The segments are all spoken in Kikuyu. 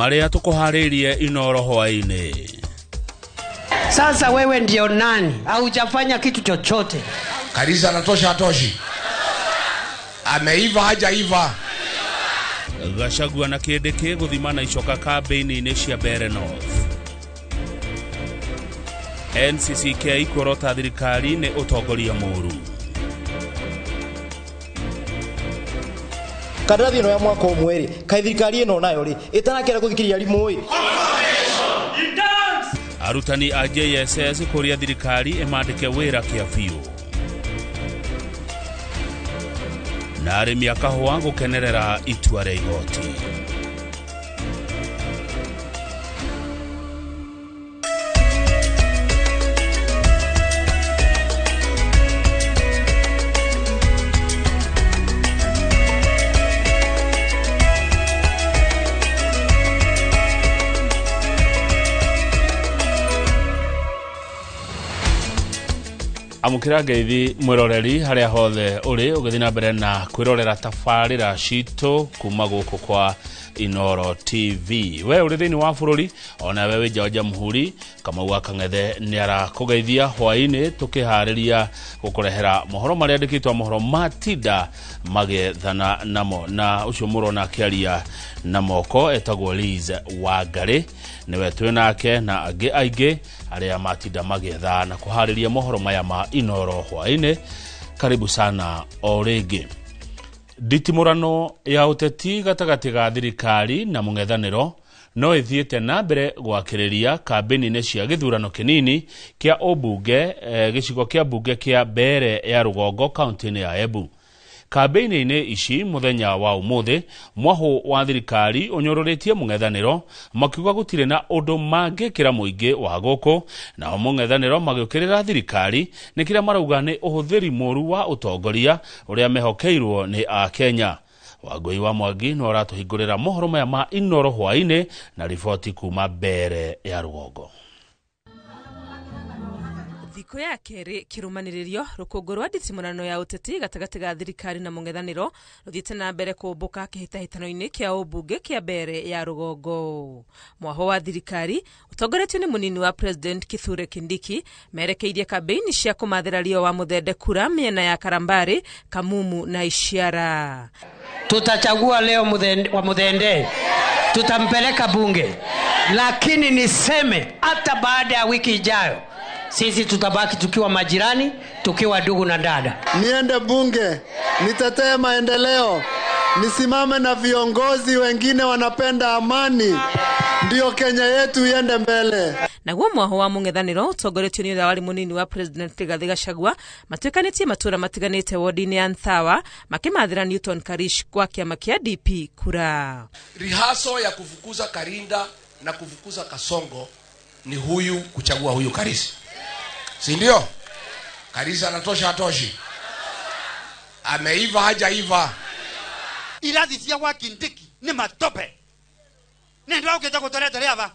Marĩa tũkũharĩirie Inoro hwaĩ-inĩ. Sasa wewe ndio nani? Haujafanya kitu chochote. Karisa anatosha atoshi? Ameiva hajaiva? Gachagua na Kindiki gũthima na icoka kambĩini-inĩ cia Mbeere North. NCCK kuorota thirikari nĩ ũtongoria mũũru. Kandarathi ĩno ya mwaka ũmwe rĩ, kaĩ thirikari ĩno nayo rĩ ĩtarakĩra gũthikĩrĩria arimũ ĩ? Arutani a JSS kũria thirikari ĩmandĩke wĩra kĩa biũ. Na arĩmi a kahũa gũkenerera itua rĩa igoti. Amũkĩra ngeithi mwĩroreri harĩa hothe ũrĩ ũgĩthiĩ na mbere na kwĩrorera tabarĩra citũ kuma gũkũ kwa Inoro TV. We ũrĩ thĩinĩ wa bũrũri ona we wĩ nja wa jamhuri, Kamau wa Kang'ethe nĩ arakũgeithia hwaĩ-inĩ tũkĩharĩria gũkũrehera mohoro marĩa andĩkĩtwo mohoro matinda magethana namo. Na ũcio mũrona akĩaria na moko etagwo Liz Wangari, nĩwe twĩ nake na angĩ aingĩ arĩa matinda magĩetha na kũharĩria mohoro maya ma Inoro hwaĩ-inĩ. Karibu sana o rĩngĩ. Nditimũrano ya ũteti gatagatĩ ga thirikari na mũng'ethanĩro no ĩthiĩte na mbere gwakĩrĩria kambĩini-inĩ cia gĩthurano kĩnini kĩa ũmbunge gĩcigo kĩa mbunge kĩa Mbeere ya Rũgongo kaunti-inĩ ya Embu. Kambĩini-inĩ ici mũthenya wa ũmũthĩ mwahũ wa thirikari ũnyororĩtie mũng'ethanĩro makiuga gũtirĩ na ũndũ mangĩkĩra mũingĩ wa gũkũ, nao mũng'ethanĩro magĩũkĩrĩra thirikari nĩ kĩrĩa marauga nĩ ũhũthĩri mũũru wa ũtongoria ũrĩa mehokeirwo nĩ Akenya. Wangũi wa Mwangi no aratũhingũrĩra mohoro maya ma Inoro hwaĩ-inĩ na riboti kuma Mbeere ya Rũgongo. Thikũ ya kerĩ kĩrũmanĩrĩrio rũkũngũ rwa nditimũrano ya ũteti gatagatĩ ga thirikari na mũng'ethanĩro rũthiĩte na mbere kũmbũka kĩhĩtahĩtano-inĩ kĩa ũmbunge kĩa Mbeere ya Rũgongo. Mwaho wa thirikari ũtongoretio nĩ mũnini wa President Kithure Kindiki merekeirie kambĩini cia kũmathĩra Rio wa Mũthende kura mĩena ya Karambari, Kamumu na Ishiara. Tutachagua leo wa Muthende, tutampeleka bunge, lakini niseme hata baada ya wiki ijayo sisi tutabaki tukiwa majirani, tukiwa ndugu na dada. Niende bunge, nitetee maendeleo, nisimame na viongozi wengine wanapenda amani, ndio Kenya yetu iende mbele. Naguo mwaho wa mũng'ethanĩro ũtongoretio nĩ ũrĩa warĩ mũnini wa President Rigathĩ Gachagua matuĩkanĩtie matũũra matiganĩte wodi-inĩ ya Nthawa makĩmathĩra Newton Karish kwa kĩama kĩa DP kura. Rehearsal ya kufukuza Karinda na kufukuza Kasongo ni huyu kuchagua huyu Karish, si ndio? Karisa anatosha atoshi? Ameiva hajaiva? Irathi cia gwa Kindiki ni matope. Nendo aukite gutoretere aba.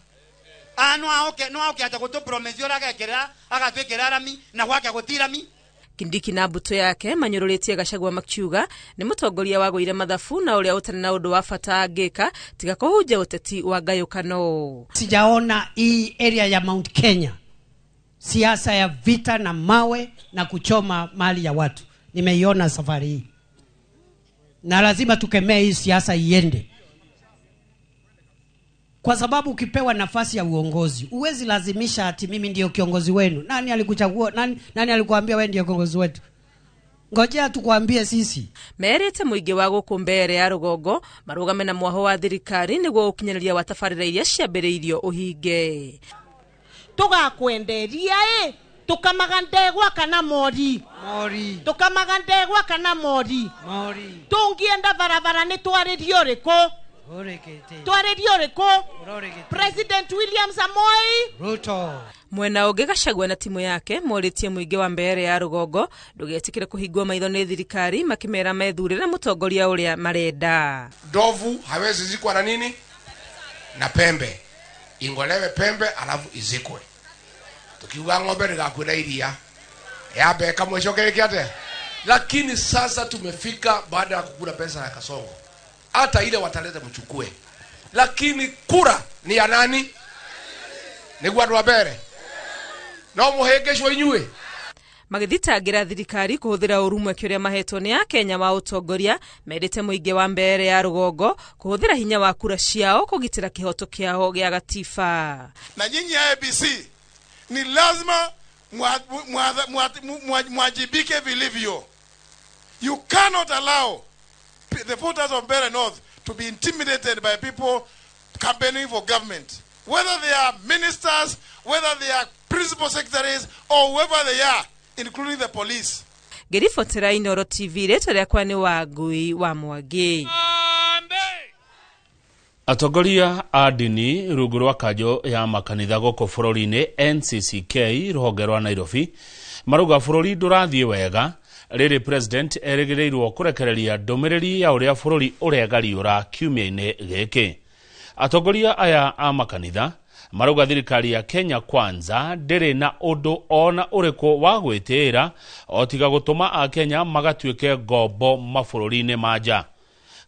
No auke no auke ata gutupromise ura agekirira agatwikira rami na gwake gutirami. Kindiki na mbũtũ yake manyũrũrĩtie Gachagua makiuga nĩ mũtongoria wagũire mathabu na ũrĩa ũtarĩ na ũndũ wa bata angĩka tiga kũhunjia ũteti wa ngayũkano. Sijaona hii area ya Mount Kenya siasa ya vita na mawe na kuchoma mali ya watu. Nimeiona safari hii. Na lazima tukemee hii siasa iende. Kwa sababu ukipewa nafasi ya uongozi, huwezi lazimisha ati mimi ndio kiongozi wenu. Nani alikuchagua? Nani alikuambia wewe ndio kiongozi wetu? Ngojea tukwambie sisi. Merĩte mũingĩ wa gũkũ Mbeere ya Rũgongo marũgame na mwaho wa thirikari nĩguo ũkinyanĩria wa tabarĩra iria ciambĩrĩirio ũhinge. Tugakwenderia ĩ tukamaga ndegwa kana mori, mori. Tukamaga ndegwa kana mori, mori. Tungienda barabara nĩ twarĩrio rĩkũ? Twarĩrio rĩkũ? President William Samoei Ruto. Mwena ũngĩ Gachagua na timu yake morĩtie mũingĩ wa Mbeere ya Rũgongo ndũgetĩkĩre kũhingwo maitho nĩ thirikari makĩmera methurĩre mũtongoria ũrĩa marenda. Ndovu hawezi zikwa na nini? Na pembe. Ingolewe pembe alafu izikwe. Tukiuga ng'ombe ndigakwira iria. Yambe kamwe coke ate. Lakini sasa tumefika baada ya kukula pesa ya Kasongo. Hata ile wataleta mchukue. Lakini kura ni ya nani? Nĩguo andũ a mbere no mũhĩngĩcwo inyuĩ. Magĩthitangira thirikari kũhũthĩra ũru mweke ũrĩa mahetwo nĩ akenya wa ũtongoria, mendete mũingĩ wa Mbeere ya rũgongo kũhũthĩra hinya wa kura ciao kũgitĩra kĩhoto kĩao gĩa gatiba. Na nyinyi IEBC ni lazima mwajibike vilivyo. You cannot allow the voters of Mbeere North to be intimidated by people campaigning for government, whether they are ministers, whether they are principal secretaries, or whoever they are, including the police. Ngĩribotera Inooro TV, rĩtwa rĩakwa nĩ Wangui wa Mwangi. Atongoria a ndini rungu rwa kanjũ ya makanitha gũkũ bũrũri-inĩ NCCK rũhonge rwa Nairobi marauga bũrũri ndũrathiĩ wega rĩrĩ president erĩgĩrĩirwo kũrekereria ndũmĩrĩri ya ũrĩa bũrũri ũregariũra kiumia-inĩ gĩkĩ. Atongoria aya a makanitha marauga thirikari ya Kenya Kwanza ndĩrĩ na ũndũ ona ũrĩkũ wa gwĩtĩĩra o tiga gũtũma akenya magatuĩke ngombo mabũrũri-inĩ ma nja.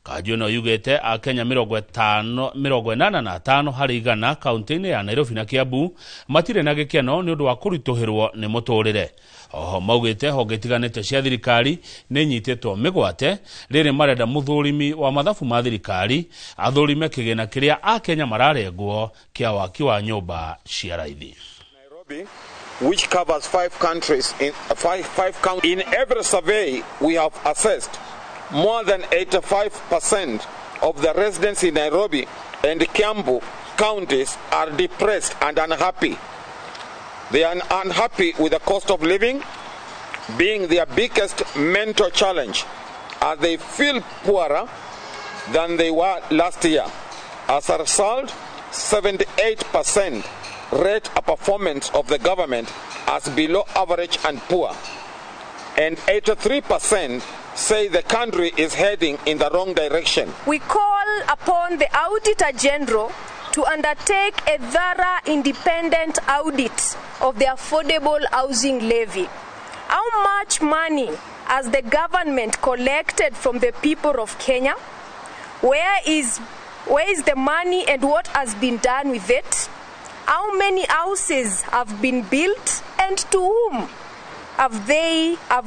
Kanjũ ĩno yugĩte akenya 85 harĩ igana kaunti-inĩ ya Nairobi na Kiambu matirĩ na gĩkeno nĩ ũndũ wa kũritũhĩrwo nĩ mũtũrĩre. Oho maugĩte honge itiganĩte cia thirikari nĩ inyitĩtwo mĩgwate rĩrĩ marenda mũthũrimi wa mathabu ma thirikari athũrime kĩgĩna kĩrĩa akenya mararengwo kĩa waki wa nyũmba cia raithi. Nairobi, which covers 5 countries in five counties. In every survey we have assessed, more than 85% of the residents in Nairobi and Kiambu counties are depressed and unhappy. They are unhappy with the cost of living being their biggest mental challenge, as they feel poorer than they were last year. As a result, 78% rate a performance of the government as below average and poor, and 83% say the country is heading in the wrong direction. We call upon the Auditor General to undertake a thorough independent audit of the affordable housing levy. How much money has the government collected from the people of Kenya? Where is the money and what has been done with it? How many houses have been built and to whom have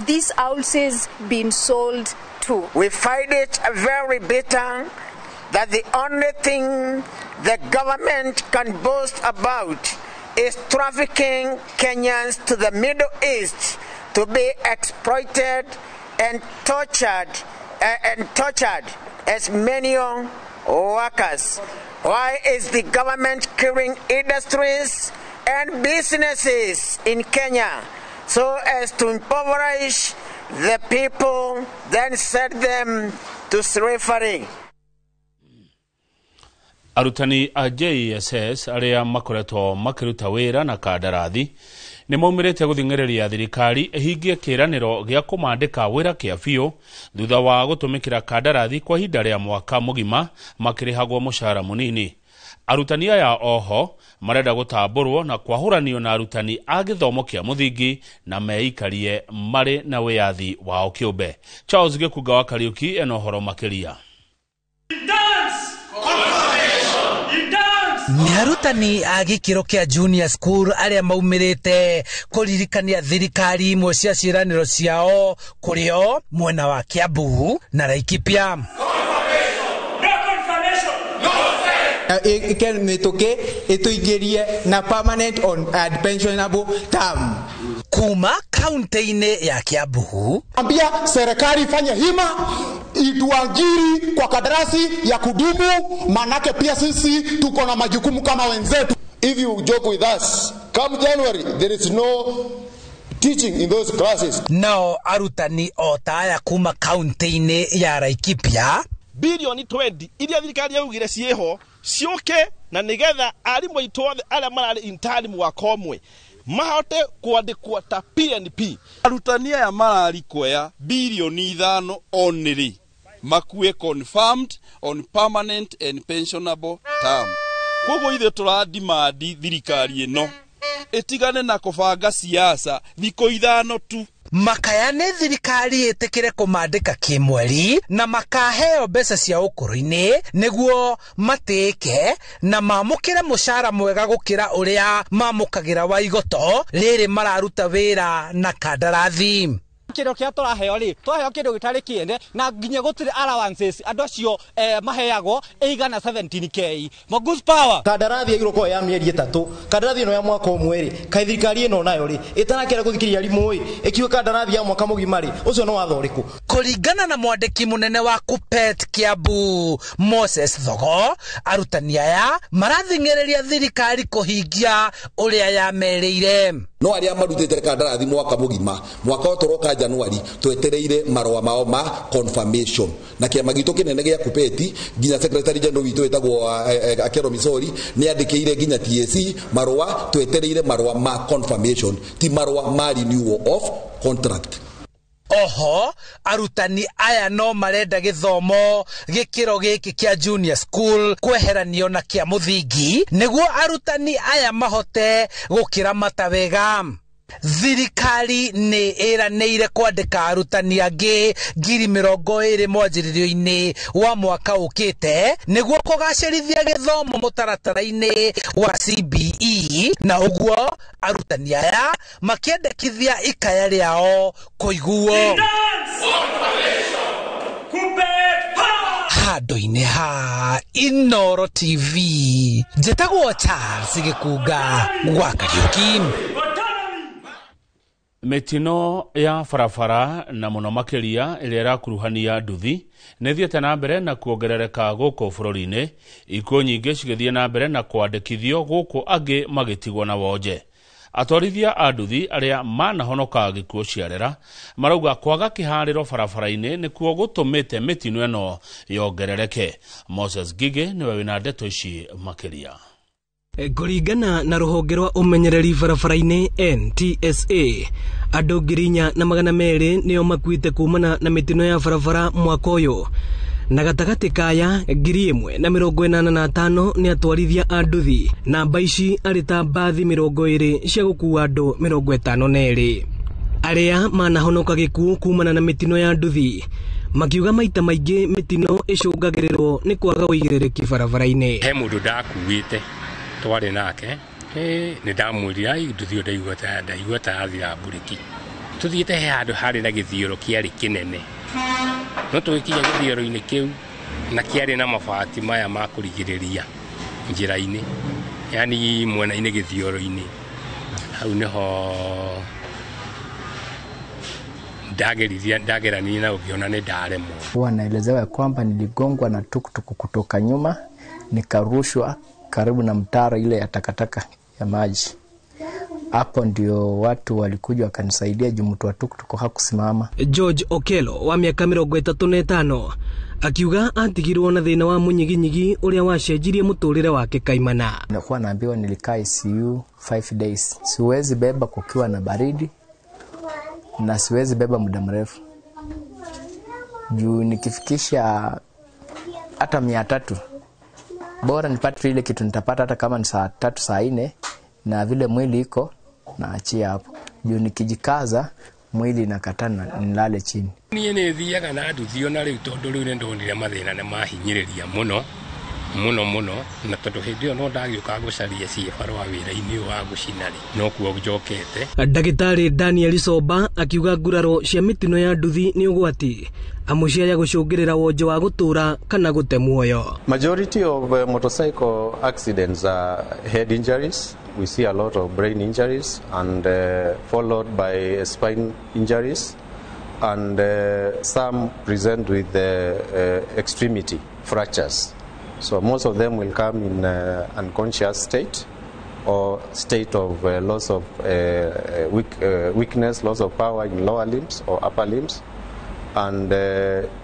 these houses been sold to? We find it very bitter that the only thing the government can boast about is trafficking Kenyans to the Middle East to be exploited and tortured as menial workers. Why is the government killing industries and businesses in Kenya so as to impoverish the people, then set them to slavery? Arutani a JSS arĩa makoretwo makĩruta wĩra na kandarathi nĩ maumĩrĩte gũthing'ĩrĩria thirikari ĩhingie kĩĩranĩro gĩa kũmandĩka wĩra kĩa biũ thutha wa gũtũmĩkĩra kandarathi kwa ihinda rĩa mwaka mũgima makĩrĩhagwo mũcara mũnini. Arutani aya oho marenda gũtambũrwo na kwahũranio na arutani a gĩthomo kĩa mũthingi na meikarie marĩ na wĩyathi wao kĩũmbe. Charles Gĩkunga wa Kariũki ena ũhoro makĩria. Nĩ arutani a gĩkĩro kĩa junior school arĩa maumĩrĩte kũririkania thirikari imwe cia ciĩranĩro ciao kũrĩ o mwena wa Kiambu na Laikipia. Mĩtũkĩ ĩtũingĩrie na permanent on pensionable term kuma kaunti-inĩ ya Kiambu. Ambia serikali ifanye hima ituajiri kwa kadarasi ya kudumu, manake pia sisi tuko na majukumu kama wenzetu. If you joke with us, come January there is no teaching in those classes. Nao arutani o ta aya kuma kaunti-inĩ ya Laikipia, bilioni 20 iria thirikari yaugire ciĩho ciũke na nigetha arimũ aitũ othe arĩa mararĩ intern mwaka ũmwe mahote kwandĩkwo ta PNP. Arutani aya marari kwea bilioni 5 only makue confirmed on permanent and pensionable term. Koguo ithuĩ tũradimandi thirikari ĩno ĩtigane na kũbanga siasa thikũ 5 tu. Makaya nĩ thirikari ĩtĩkĩre kũmandĩka kĩmweri na makaheo mbeca cia ũkũrũ-inĩ nĩguo matĩĩke na mamũkĩre mũcara mwega gũkĩra ũrĩa mamũkagĩra wa igoto rĩrĩ mararuta wĩra na kandarathi. Kĩndũ kĩrĩa tũraheo rĩ, twaheo kĩndũ gĩtarĩ kĩene na nginya gũtirĩ allowances andũ acio maheagwo ĩigana 17K. Mongoose power. Kandarathi yaigirwo kwa ya mĩeri 3, kandarathi ĩno ya mwaka ũmwe rĩ, kaĩ thirikari ĩno nayo rĩ ĩtarakĩra gũthikĩrĩria arimũ ĩ, ĩkiuga kandarathi ya mwaka mũgima rĩ, ũcio nĩ watho ũrĩkũ? Kũringana na mwandĩki mũnene wa Kuppet Kiambu Moses Thogo, arutani aya marathing'ĩrĩria thirikari kũhingia ũrĩa yamerĩire. No arĩa marutĩte kandarathi mwaka mũgima, mwaka ũyũ tũroka Januari twetereire marũa mao ma confirmation, na kĩama gitũ kĩnene gĩa Kuppet nginya secretary general witũ wĩtagwo Akero Misori nĩ andĩkĩire nginya TSC marũa, twetereire marũa ma confirmation, ti marũa ma renewal of contract. Oho arutani aya no marenda gĩthomo gĩkĩro gĩkĩ kĩa junior school kweheranio na kĩa mũthingi nĩguo arutani aya mahote gũkĩramata wega. Thirikari nĩ ĩranĩire kwandĩka arutani angĩ 20,000 mwanjĩrĩrio-inĩ wa mwaka ũkĩte nĩguo kũgacĩrithia gĩthomo mũtaratara-inĩ wa CBE, na ũguo arutani aya makĩendekithia ikaya rĩao kũiguo. Handũ-inĩ ha Inooro TV, njĩtagwo Charles Gĩkunga gwa Kariũki. Mĩtino ya barabara na mũno makĩria ĩrĩa ĩrakuruhania nduthi nĩ ĩthiĩte na mbere na kuongerereka gũkũ bũrũri-inĩ, ikuũ nyingĩ cigĩthiĩ na mbere na kwandĩkithio gũkũ angĩ magĩtigwo na wonje. Atwarithia a nduthi arĩa manahonoka gĩkuũ ciarera marauga kwaga kĩharĩro barabara-inĩ nĩkuo gũtũmĩte mĩtino ĩno yongerereke. Moses Ngigĩ nĩwe wĩna ndeto ici makĩria. Kũringana na rũhonge rwa ũmenyereri barabara-inĩ NTSA, andũ 4,200 nĩo makuĩte kumana na mĩtino ya barabara mwaka ũyũ, na gatagatĩ kaya 1,085 nĩ atwarithia a nduthi, namba ici arĩ ta mbathi 20 cia gũkua andũ 52. Arĩa manahonoka gĩkuũ kumana na mĩtino ya nduthi makiuga maita maingĩ mĩtino ĩcũngagĩrĩrwo nĩ kwaga ũigĩrĩrĩki barabara-inĩ. He mũndũ ndakuĩte twarĩ nake, nĩ ndamwĩrire ai nduthi ĩyo ndaigua ta yathira mburĩki. Tũthiĩte he handũ harĩ na gĩthiũrũ kĩarĩ kĩnene, no tũgĩkinya gĩthiũrũ-inĩ kĩu na kĩarĩ na mabati maya ma kũrigĩrĩria njĩra-inĩ, yani mwena-inĩ gĩthiũrũ-inĩ. Hau nĩho ndagerania na ũkĩona nĩ ndaremwo. Huwa naelezewa kwamba niligongwa na tuktuk kutoka nyuma, nikarushwa karibu na mtaro ile ya takataka ya maji. Hapo ndio watu walikuja wakanisaidia juu mtu wa tuktuk hakusimama. George Okelo wa miaka 35 akiuga atigirwo na thĩna wa mũnyiginyigi ũrĩa wacenjirie mũtũrĩre wake kaimana. Nakuwa naambiwa nilikaa ICU 5 days. Siwezi beba kukiwa na baridi na siwezi beba muda mrefu. Juu nikifikisha hata 300 bora nipate ile kitu nitapata hata kama ni saa 3 saa 4, na vile mwili iko naachia hapo. Juu nikijikaza mwili inakatana nilale chini. Niĩ nĩ thiaga na nduthi ona rĩu tondũ rĩu nĩ ndonire mathĩna nĩ mahinyĩrĩria mũno mũno mũno, na tondũ hĩndĩ ĩyo no ndagĩũka gũcaria ciĩbarũa wĩra-inĩ ũyũ wa gũcina rĩ, nokuo njokete. Ndagĩtarĩ Daniel Somba akiuga nguraro cia mĩtino ya nduthi nĩ ũgwati amu ciaya gũcũngĩrĩra wonje wa gũtũra kana gũte muoyo. Majority of motorcycle accidents are head injuries. We see a lot of brain injuries and followed by spine injuries, and some present with extremity fractures. So most of them will come in unconscious state or state of loss of weakness, loss of power in lower limbs or upper limbs, and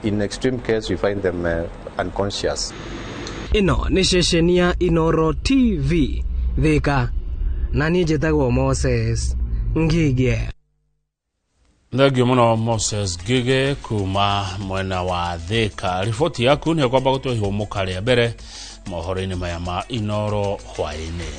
in extreme case we find them unconscious. Ĩno nĩ ceceni ya Inooro TV Thika, na niĩ njĩtagwo Moses Ngige. Thengio mũno Moses Ngige kuma mwena wa Thika. Riboti yaku nĩ kwamba gũtwĩhũmũka rĩa mbere mohoro-inĩ maya ma Inooro hwaĩ-inĩ.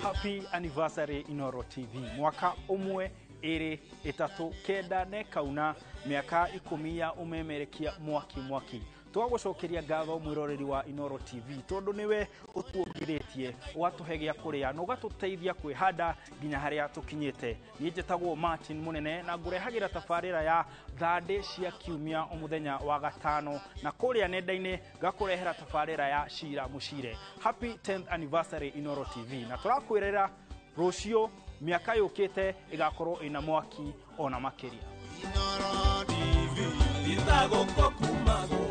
Happy anniversary Inoro TV. Mwaka umwe iri itatu kenda ne kauna miaka 10 ya umemerekia mwaki mwaki. Twagucokeria ngatho mwiroreri wa Inoro TV tondu niwe utuongithitie ugatuhe gia kuria na ugatuteithia kwihanda nginya haria tukinyite. Ni njitagwo Martin Munene na ngurehagira tabarira ya thande cia kiumia umuthenya wa gatano na kuria nenda-ini ngakurehera tabarira ya Cira Mucire. Happy 10th anniversary Inoro TV na turakwirera rucio miaka yukite igakorwo ina mwaki ona makiria. Inoro TV itagokokumagwo.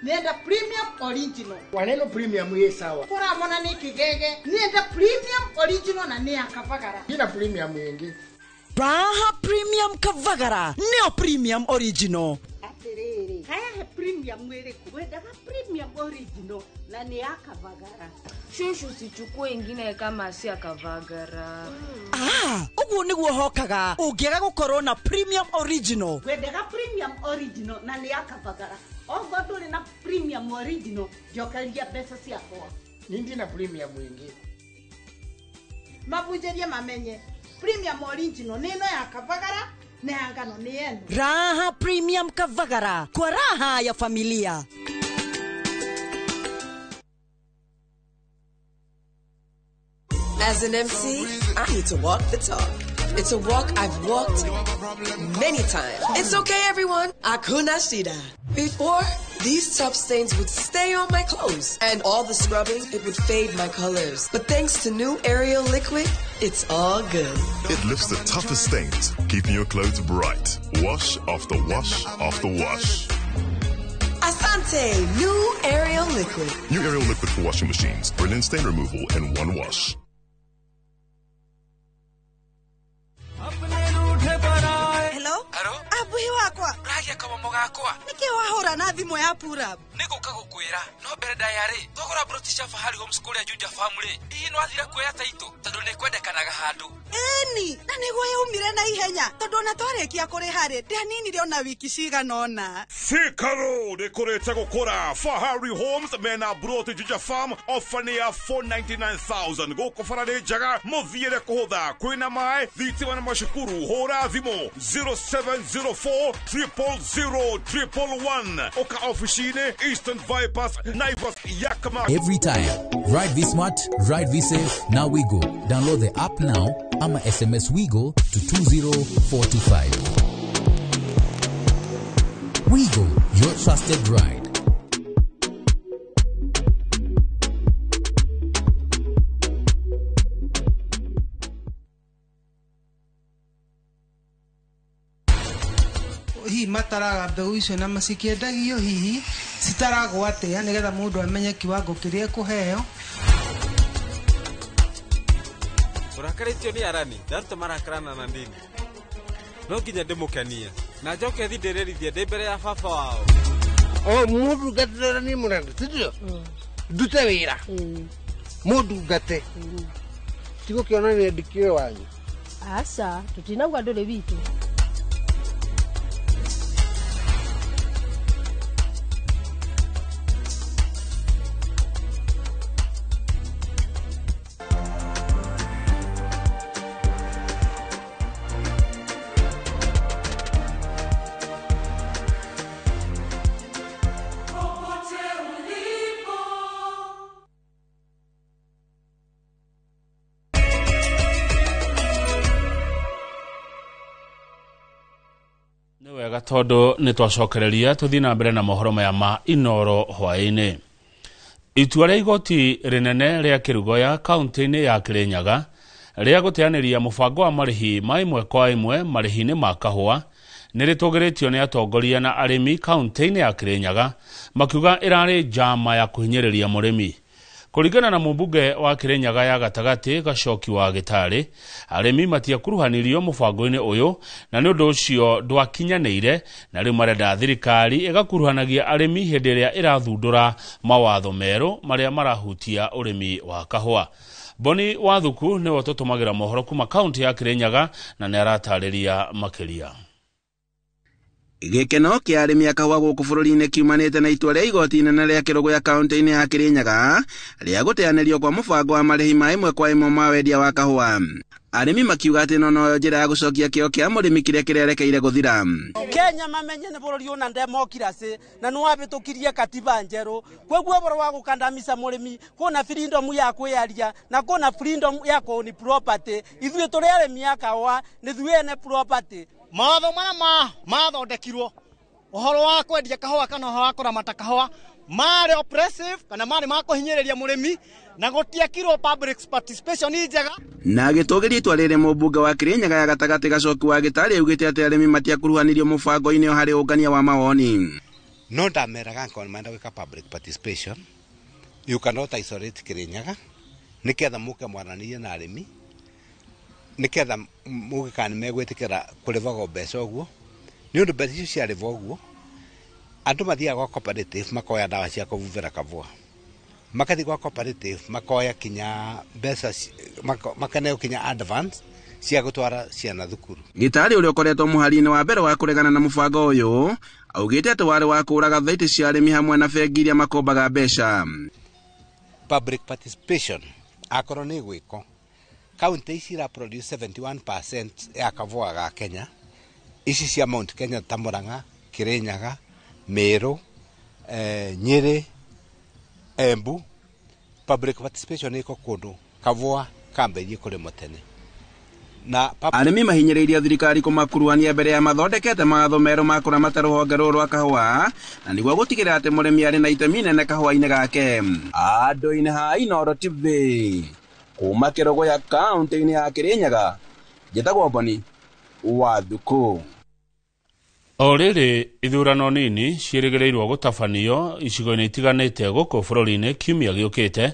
Nenda premium original. Waneno premium ye sawa. Kora mona ni kigege. Nenda premium original na ni akavagara. Nina premium yengi. Raha premium kavagara. Neo premium original. Atiriri. Haya he premium mwere kuwenda premium original na ni akavagara. Shushu sichukue ingine kama si akavagara. Ah, uguo niguo hokaga. Ungiaga gukorwo na premium original. Wendaga premium original na ni akavagara. Ogo nduri na premium original njokeria mbeca ciakwa. Nindi na premium ingi. Mabunjerie mamenye premium original ni ino ya kavagara na ya ngano ni eno. Raha premium kavagara kwa raha ya familia. As an MC, I need to walk the talk. It's a walk I've walked many times. It's okay, everyone. Akuna Shida. Before, these tough stains would stay on my clothes, and all the scrubbing, it would fade my colors. But thanks to new Ariel liquid, it's all good. It lifts the toughest stains, keeping your clothes bright. Wash after wash after wash. Asante, new Ariel liquid. New Ariel liquid for washing machines. Brilliant stain removal in one wash. Hello? Hello? Abuhi wakwa. Ragia kama mugakwa. Niki wahura na thimu ya pura. Niguka gukwira. No mbere ndayari. Twagura broti cia Fahari Homes kuria Juja Family. Hihi no athira kuoya taito tondu ni kwendekanaga handu. Eni, na niguo yaumire na ihenya tondu ona twarikia kuriha ri ndianinire ona wiki cigana ona. Thika Road ikurite gukura. Fahari Homes mena broti Juja Farm ofa ni ya 499,000 guku bara ni njega muthiire kuhutha kwina mai thitima na macukuru. Hura thimu 0704 000 111 oka ofici-inĩ Eastern Bypass Naivas Yakima. Every time. Ride V Smart, Ride V Safe, now we go. Download the app now ama SMS WeGo to 20425. WeGo, your trusted ride. Hihi mataraga mbeu icio na macikiendagio hihi citaragwo atia nigetha mundu amenye kiwango kiria ekuheo. Urakarĩtio nĩ arani ndaruta marakarana na ndini no nginya ndĩmũkenie na njoke thi ndĩrĩrithie ndĩ mbere ya baba wao. O mundu ngatĩra ni mũnene sindio ndute wĩra mundu ngate tigũkĩonania ndikĩũĩ wanyu. Aca tũtinauga ndũrĩ witũ. Wega tondu nĩ twacokereria tũthiĩ na mbere na mohoro maya ma Inoro hwaĩ-inĩ. Itua rĩa igoti rĩnene rĩa Kĩrugoya kaunti-inĩ ya Kĩrĩnyaga rĩa gũteanĩria mũbango wa marĩhi ma ĩmwe kwa ĩmwe marĩhi-inĩ ma kahũa nĩ rĩtũgĩrĩtio nĩ atongoria na arĩmi kaunti-inĩ ya Kirinyaga makiuga ĩrarĩ njama ya kũhinyĩrĩria mũrĩmi. Kũringana na mũmbunge wa Kirinyaga ya gatagatĩ Gacoki wa Gĩtarĩ, arĩmi matiakuruhanirio mũbango-inĩ ũyũ na nĩ ũndũ ũcio ndwakinyanĩire, na rĩu marenda thirikari ĩgakuruhanagia arĩmi hĩndĩ ĩrĩa ĩrathundũra mawatho merũ marĩa marahutia ũrĩmi wa kahũa. Boni Wathuku nĩwe ũtũtũmagĩra mohoro kuma kaunti ya Kirinyaga na nĩ aratarĩria makĩria. Gĩkeno kĩa arĩmi a kahũa gũkũ bũrũri-inĩ kiumanĩte na itua rĩa igoti inene rĩa Kĩrũgũya kaunti-inĩ ya Kirinyaga rĩa gũteanĩrio kwa mũbango wa marĩhi ma ĩmwe kwa ĩmwe ma wendia wa kahũa. Arĩmi makiuga atĩ ĩno noyo njĩra ya gũcokia kĩo kĩa mũrĩmi kĩrĩa kĩrerekeire gũthira. Kenya mamenye nĩ bũrũri ũna democracy na nĩ wabĩtũkirie katiba njerũ, kwoguo ũhoro wa gũkandamisa mũrĩmi kwĩna freedom ya kwĩyaria na kwĩna freedom ya kũown property. Ithuĩ tũrĩ arĩmi a kahũa nĩ ithuĩ ene property. Mawatho marĩa mathondekirwo ũhoro wa kwendia kahũa kana ũhoro wa kũramata kahũa marĩ oppressive kana marĩ ma kũhinyĩrĩria mũrĩmi na gũtiekirwo public participation njega. Na agĩtũgĩria itua rĩrĩ mũmbunge wa Kirinyaga ya gatagatĩ Gacoki wa Gĩtarĩ augĩte atĩ arĩmi matiakuruhanirio mũbango-inĩ harĩ ũngania wa mawoni. No ndameraga angĩkorwo nĩmarenda gwĩka public participation, you cannot isolate Kirinyaga nĩketha mũke mwaranĩrie na arĩmi nĩketha muge kana nĩmegwĩtĩkĩra kũrĩhagwo mbeca ũguo, nĩ ũndũ mbeca icio ciarĩhwo ũguo andũ mathiaga gwa cooperative makoya ndawa cia kũbubĩra kahũa, makathiĩ gwa cooperative makoya kinya mbeca makaneo kinya advance cia gũtwara ciana thukuru. Gĩtarĩ ũrĩa ũkoretwo mũhari-inĩ wa mbere wa kũregana na mũbango ũyũ augĩte atĩ warĩ wa kũũraga thaitĩ cia arĩmi hamwe na bengi iria makombaga mbeca. Public participation akorwo nĩ gwĩko kaunti ici ira produce 71% ya kahũa ga Kenya, ici cia Mount Kenya ta Murang'a, Kirinyaga, Meru, Nyeri, Embu. Public participation iko kũndũ kahũa kambĩrĩrie kũrĩmwo tene. Na arĩmi mahinyĩrĩirie thirikari kũmakuruhania mbere ya mathondekete mawatho merũ ma kũramata rũhonge rũrũ rwa kahũa na nĩguo gũtigĩrĩra atĩ mũrĩmi arĩ na itemi inene kahũa-inĩ gake. Andũ-inĩ ha Inooro TV kuma Kĩrũgũya kaunti-inĩ ya Kirinyaga, njĩtagwo Boni Wathuku. O rĩrĩ ithurano nini ciĩrĩgĩrĩirwo gũtabanio icigo-inĩ itiganĩte gũkũ bũrũri-inĩ kiumia gĩũkĩte.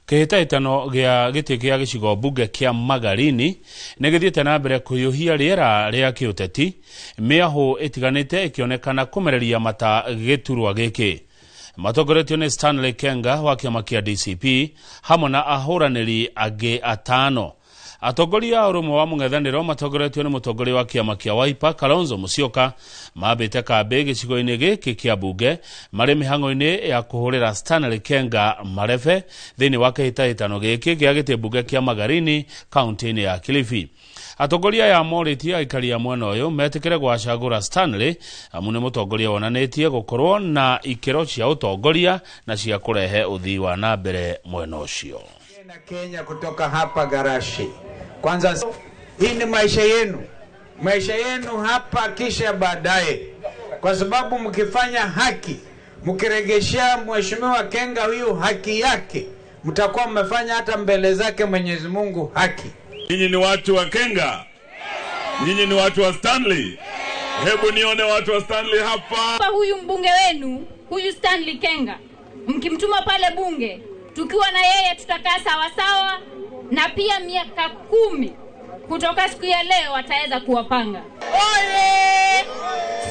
Kĩhĩtahĩtano gĩa gĩtĩ kĩa gĩcigo mbunge kĩa Magarini nĩ gĩthiĩte na mbere kũhiũhia rĩera rĩa kĩũteti, mĩahũ ĩtiganĩte ĩkĩonekana kũmereria mata gĩturwa gĩkĩ. Matongoretio nĩ Stanley Kenga wa kĩama kĩa DCP hamwe na ahũranĩri angĩ atano. Atongoria a ũrũmwe wa mũng'ethanĩro matongoretio nĩ mũtongoria wa kĩama kĩa Wiper Kalonzo Musyoka mambĩte kambĩ gĩcigo-inĩ gĩkĩ kĩa mbunge marĩ mĩhang'o-inĩ ya kũhũrĩra Stanley Kenga marebe thĩinĩ wa kĩhĩtahĩtano gĩkĩ gĩa gĩtĩ mbunge kĩa Magarini kaunti-inĩ ya Kilifi. Atongoria aya morĩtie aikari a mwena ũyũ metĩkĩre gwacagũra Stanley amu nĩ mũtongoria wonanĩtie gũkorwo na ikĩro cia ũtongoria na cia kũrehe ũthii wa na mbere mwena ũcio. Kenya kutoka hapa Garashi. Kwanza hii ni maisha yenu hapa kisha baadaye, kwa sababu mkifanya haki, mkiregeshea mheshimiwa Kenga huyu haki yake, mtakuwa mmefanya hata mbele zake Mwenyezi Mungu haki. Nyinyi ni watu wa Kenga, nyinyi ni watu wa Stanley. Hebu nione watu wa Stanley hapa. Huyu mbunge wenu, huyu Stanley Kenga, mkimtuma pale bunge, tukiwa na yeye tutakaa sawa sawa, na pia miaka 10 kutoka siku ya leo ataweza kuwapanga. Oye!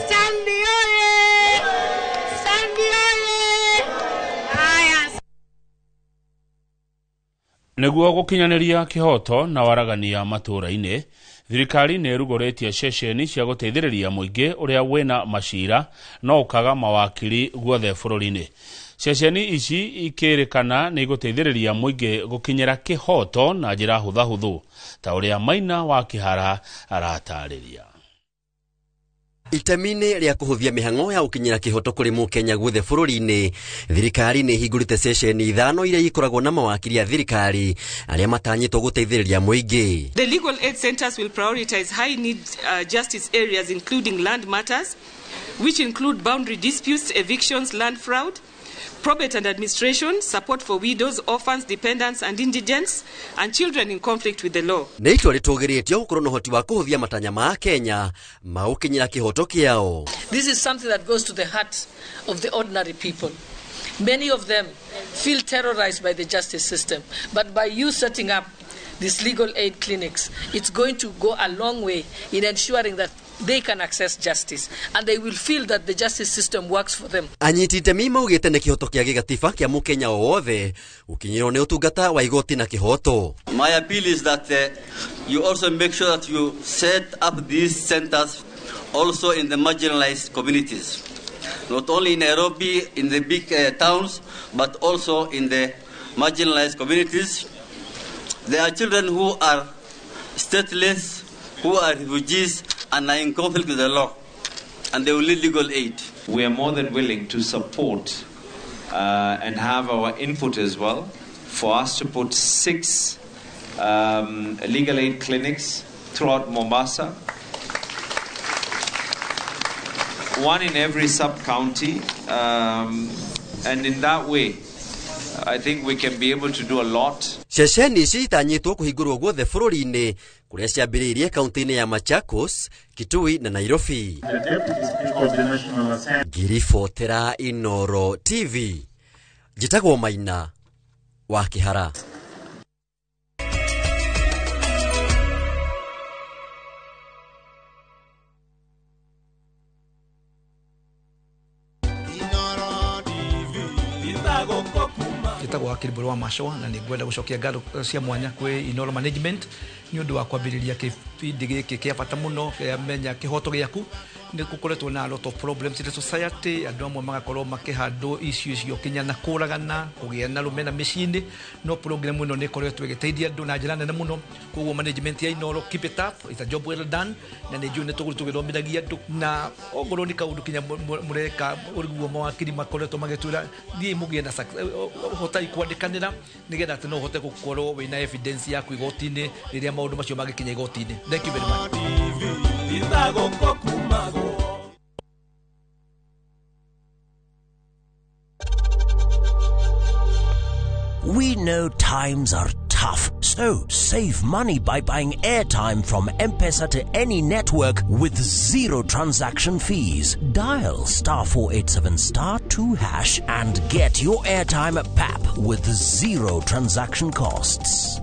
Stanley oye! Stanley oye! Haya. Nĩguo gũkinyanĩria kĩhoto na waragania matũũra-inĩ, thirikari nĩ ĩrugũrĩtie ceceni cia gũteithĩrĩria mũingĩ ũrĩa wĩna macira no ũkaga mawakiri guothe bũrũri-inĩ. Ceceni ici ikĩrĩkana nĩ igũteithĩrĩria mũingĩ gũkinyĩra kĩhoto na njĩra hũthahũthũ ta ũrĩa Maina wa Kĩhara aratarĩria. Itemi-inĩ rĩa kũhũthia mĩhang'o ya gũkinyĩra kĩhoto kũrĩ mũkenya guothe bũrũri-inĩ, thirikari nĩ ĩhingũrĩte ceceni 5 iria ikoragwo na mawakiri a thirikari arĩa matanyĩtwo gũteithĩrĩria mũingĩ. The legal aid centers will prioritize high need justice areas including land matters, which include boundary disputes, evictions, land fraud, Probate and administration, support for widows, orphans, dependents and indigents, and children in conflict with the law. Nĩ itua rĩtũgĩrĩtio gũkorwo na ũhoti wa kũhũthia matanya ma Kenya ma gũkinyĩra kĩhoto kĩao. This is something that goes to the heart of the ordinary people. Many of them feel terrorized by the justice system, but by you setting up these legal aid clinics, it's going to go a long way in ensuring that they can access justice and they will feel that the justice system works for them. Anyiti itemi maugĩte nĩ kĩhoto kĩa gĩgatiba kĩa mũkenya o wothe gũkinyĩrwo nĩ ũtungata wa igoti na kĩhoto. My appeal is that you also make sure that you set up these centers also in the marginalized communities, not only in Nairobi, in the big towns, but also in the marginalized communities. There are children who are stateless, who are refugees, and are in conflict with the law, and they will need legal aid. We are more than willing to support and have our input as well for us to put 6 legal aid clinics throughout Mombasa, 1 in every sub-county, and in that way, I think we can be able to do a lot. Ceceni ici itanyĩtwo kũhingũrwo guothe bũrũri-inĩ kũrĩa ciambĩrĩirie kaunti-inĩ ya Machakos, Kitui na Nairobi. Ngiribotera Inoro TV, njĩtagwo Maina wa Kĩhara. Njĩtagwo Wakiri Mbũrũ wa Macũa na nĩ ngwenda gũcokia ngatho cia mwanya kwĩ Inoro Management nĩ ũndũ wa kwambĩrĩria kĩbindi gĩkĩ kĩa bata mũno kĩa Menya Kĩhoto Gĩaku. Nĩ gũkoretwo na a lot of problems in the society, andũ amwe magakorwo makĩhandwo icio icio kinya na kũragana, kũgĩa na rũmena mĩciĩ-inĩ, no program ĩno nĩ ĩkoretwo ĩgĩteithia andũ na njĩra nene mũno. Koguo management ya Inoro, keep it up, it's a job well done, na nĩ njũĩ nĩ tũgũthiĩ tũgĩthomithagia andũ, na ongorwo nĩ kaũndũ kinya mũreka ũriguo mawakiri makoretwo magĩtwĩra thiĩ mũgĩe na hotai kwandĩkanĩra nĩgetha atĩ no ũhote gũkorwo wĩna evidence yaku igoti-inĩ rĩrĩa maũndũ macio mangĩkinya igoti-inĩ. Thank you very much. We know times are tough, so save money by buying airtime from M-Pesa to any network with zero transaction fees. Dial *487*2# and get your airtime at PAP with zero transaction costs.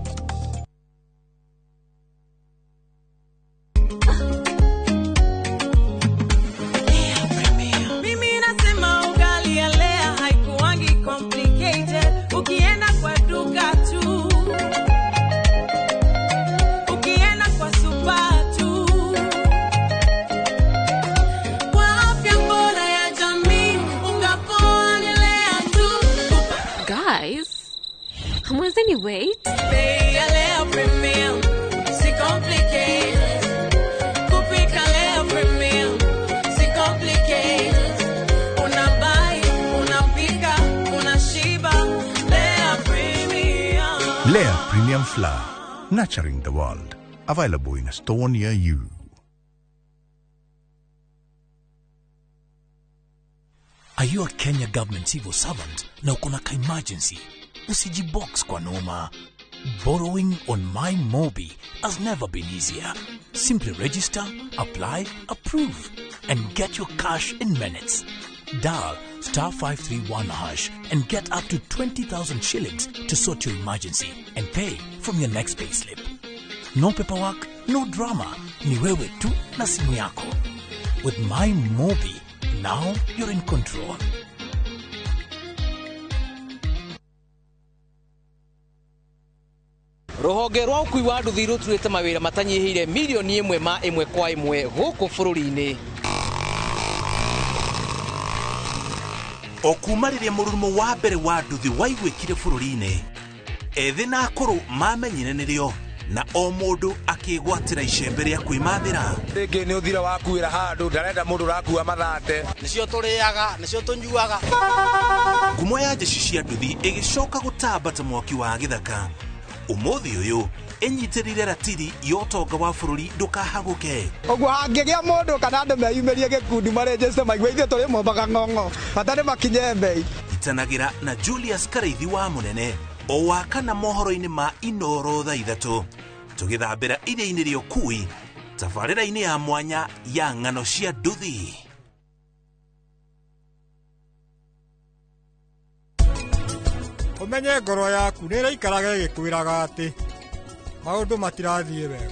Wait. Lea Premium Flour, nurturing the world. Available in a store near you. Are you a Kenya government civil servant na uko na ka-emergency? Usijibox kwa noma. Borrowing on My Mobi has never been easier. Simply register, apply, approve, and get your cash in minutes. Dial *531# and get up to 20,000 shillings to sort your emergency and pay from your next payslip. No paperwork, no drama. Ni wewe tu na simu yako. With My Mobi, now you're in control. Rũhonge rwa ũkui wa nduthi rũturĩte mawĩra matanyihĩire milioni 1 ma 1 kwa 1 gũkũ bũrũri-inĩ. O kuma rĩrĩa mũrurumo wa mbere wa nduthi waiguĩkire bũrũri-inĩ, ethĩ na akũrũ mamenyire nĩrĩo na o mũndũ akĩgwatĩra icembe rĩa kwĩmathĩra. Rĩngĩ nĩ ũthira wakuĩra handũ ndarenda mũndũ ũrakua mathate. Nĩcio tũrĩaga, nĩcio tũnyuaga. Ngumo ya njeci cia nduthi ĩgĩcoka gũtamba ta mwaki wa gĩthaka. Ũmũthĩ ũyũ ĩnyitĩrĩire ratiri ya ũtonga wa bũrũri ndũkahagũke. Ũguo hangĩgĩa mũndũ kana andũ meyumĩrie gĩkundi marenjeste maigue ithuĩ tũrĩ mombaga ng'ong'o bata nĩ makinye mbei. Nyitanagĩra na Julius Karaithi wa Mũnene o wa kana mohoro-inĩ ma Inoro thaa 3 tũgĩthambĩra iria-inĩ rĩa ũkui tabarĩra-inĩ ya mwanya ya ng'ano cia nduthi. Ũmenye ngoro yaku nĩ ĩraikaraga ĩgĩkwĩraga atĩ maũndũ matirathiĩ wega,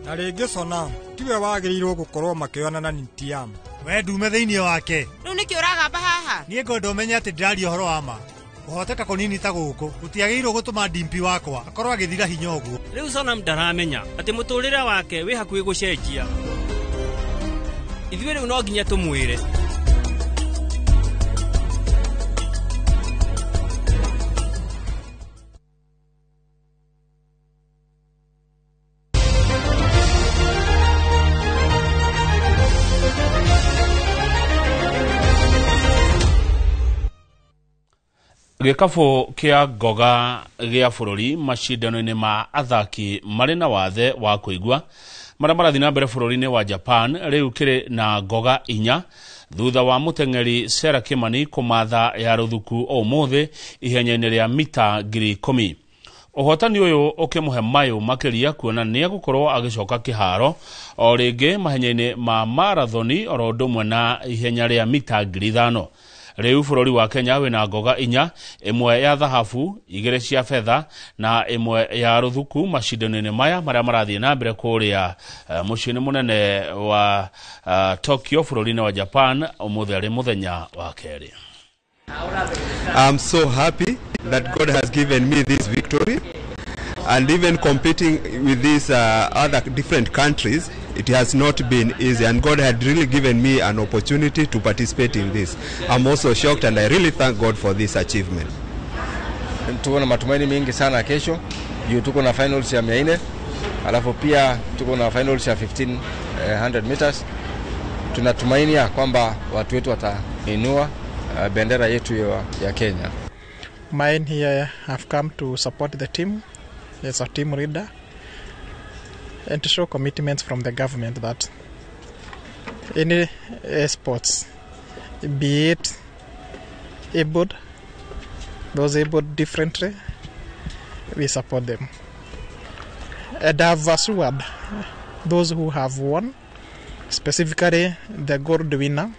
na rĩngĩ Sonam tiwe wagĩrĩirwo gũkorwo makĩonana na Nitiam. We ndume thĩinĩ wake. Rĩu nĩkĩ ũragamba haha? Niĩ ngwenda ũmenye atĩ ndĩraria ũhoro wa ma. Kũhoteka kũnini ta gũkũ gũtiagĩrĩirwo gũtũma Dimpi wakwa akorwo agĩthira hinya ũguo. Rĩu Sonam ndaramenya atĩ mũtũrĩre wake wĩ hakuhĩ gũcenjia. Ithuĩ rĩu no nginya tũmwĩre. Gĩkabũ kĩa ngoga gĩa bũrũri macindano-inĩ ma athaki marĩ na wathe wa kũigua marĩa marathiĩ na mbere bũrũri-inĩ wa Japan rĩu kĩrĩ na ngoga 4 thutha wa mũteng'eri Sarah Kimani kũmatha ya rũthuku ũmũthĩ ihenya-inĩ rĩa mita 10,000. Ũhotani ũyũ ũkĩmũhe mayũ makĩria kuona nĩ egũkorwo agĩcoka kĩharo o rĩngĩ mahenya-inĩ ma marathoni oro ũndũ ũmwe na ihenya rĩa mita 5,000. Rĩu bũrũri wa Kenya wĩna ngoga 4, ĩmwe ya thahabu, 2 cia betha na ĩmwe ya rũthuku macindano-inĩ maya marĩa marathiĩ na mbere kũrĩa mũciĩ-inĩ mũnene wa Tokyo bũrũri-inĩ wa Japan ũmũthĩ arĩ mũthenya wa kerĩ. I'm so happy that God has given me this victory, and even competing with these other different countries, it has not been easy, and God had really given me an opportunity to participate in this. I'm also shocked, and I really thank God for this achievement. Tuko na matumaini mengi sana kesho. Juu tuko na finals ya 400, alafu pia tuko na finals ya 1500 meters. Tunatumaini ya kwamba watu wetu watainua bendera yetu ya Kenya. Mine here have come to support the team as a team leader and to show commitments from the government that any sports, be it able, those able differently, we support them. And I've assured those who have won, specifically the gold winner,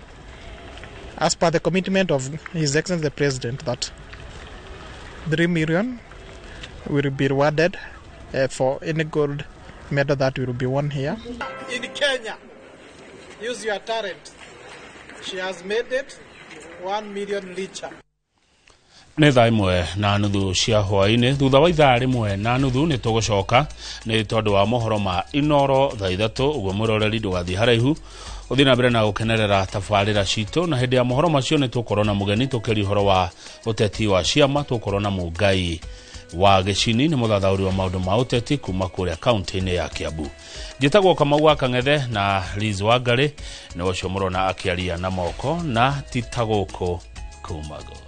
as per the commitment of His Excellency the President, that 3 million will be rewarded for any gold medal that will be won here. In Kenya, use your talent. She has made it 1 million richer. Nĩ thaa 1:30 cia hwaĩ-inĩ. Thutha wa ithaa 1:30 nĩ tũgũcoka nĩ tondũ wa mohoro ma Inoro thaa 3 ũguo mwĩroreri ndũgathiĩ haraihu ũthiĩ na mbere na gũkenerera tabarĩra citũ, na hĩndĩ ya mohoro macio nĩ tũkorwo na mũgeni tũkĩria ũhoro wa ũteti wa ciama. Tũkorwo na Mũngai wa Gĩcini, nĩ mũthathaũri wa maũndũ ma ũteti kuma kũrĩa kaunti-inĩ ya Kiambu. Njĩtagwo Kamau wa Kang'ethe na Liz Wangarĩ nĩ ũcio mũrona akĩaria na moko na ti ta gũkũ kumago.